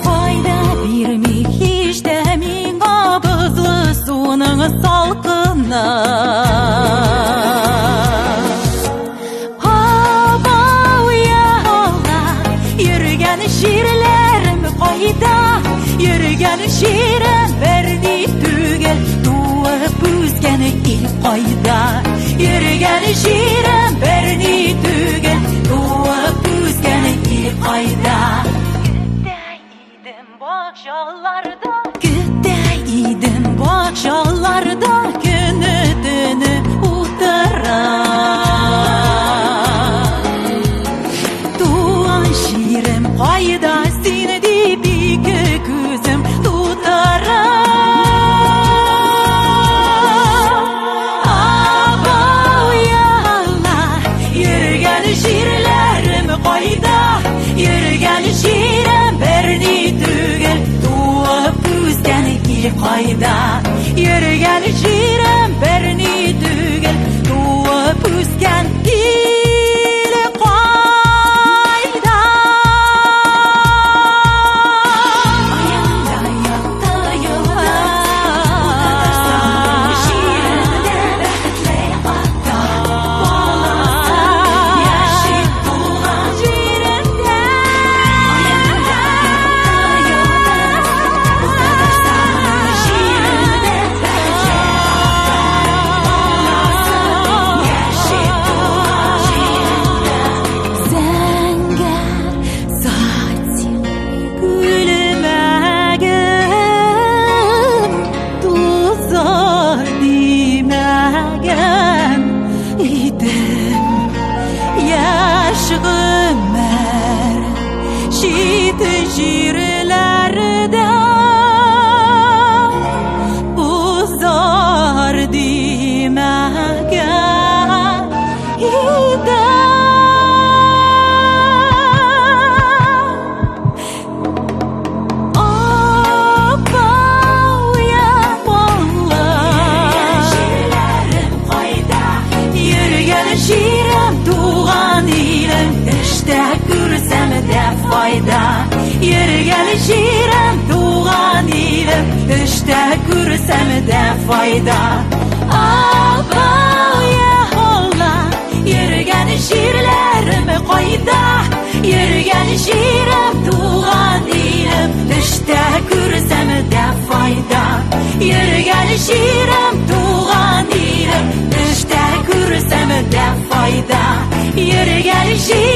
Файда бирми һич тә миңа бозлы суның салкыны. Абау, я Алла, йөргән җирләрем кайда? Йөргән җирем берни түгел, туып үскән ил кайда? Йөргән җирем берни түгел, туып үскән ил кайда? Көтә идем бакчаларда, көтә идем бакчаларда, көне төне утыра. Туган җирем кайда син дип ике күзем тутыра. Абау, я Алла, йөргән җирләрем кайда? Йөргән җирем берни түгел, туып үскән ил кайда? Йөргән җирем берни түгел, туып үскән ил кайда? Аянда якты йолдыз, Татарстан җирендә бәхетле ата баласы яши туган җирендә. Аянда якты йолдыз, Татарстан җирендә бәхетле ата баласы яши туган җирендә. Зәңгәр сатин күлмәгем тузар димәгән идем. Яшь гомер чит җирләрдә узар димәгән идем. Апау, я Алла, җирләрем кайда? Йөргән җирем, туган илем, төштә күрсәм дә файда. Йөргән җирем, туган илем, төштә күрсәм дә файда. Апау, я Алла, йөргән җирләрем кайда? Йөргән җирем, туган илем, төштә күрсәм дә файда. Йөргән җирем, туган илем, төштә күрсәм дә файда. Йөргән җирем.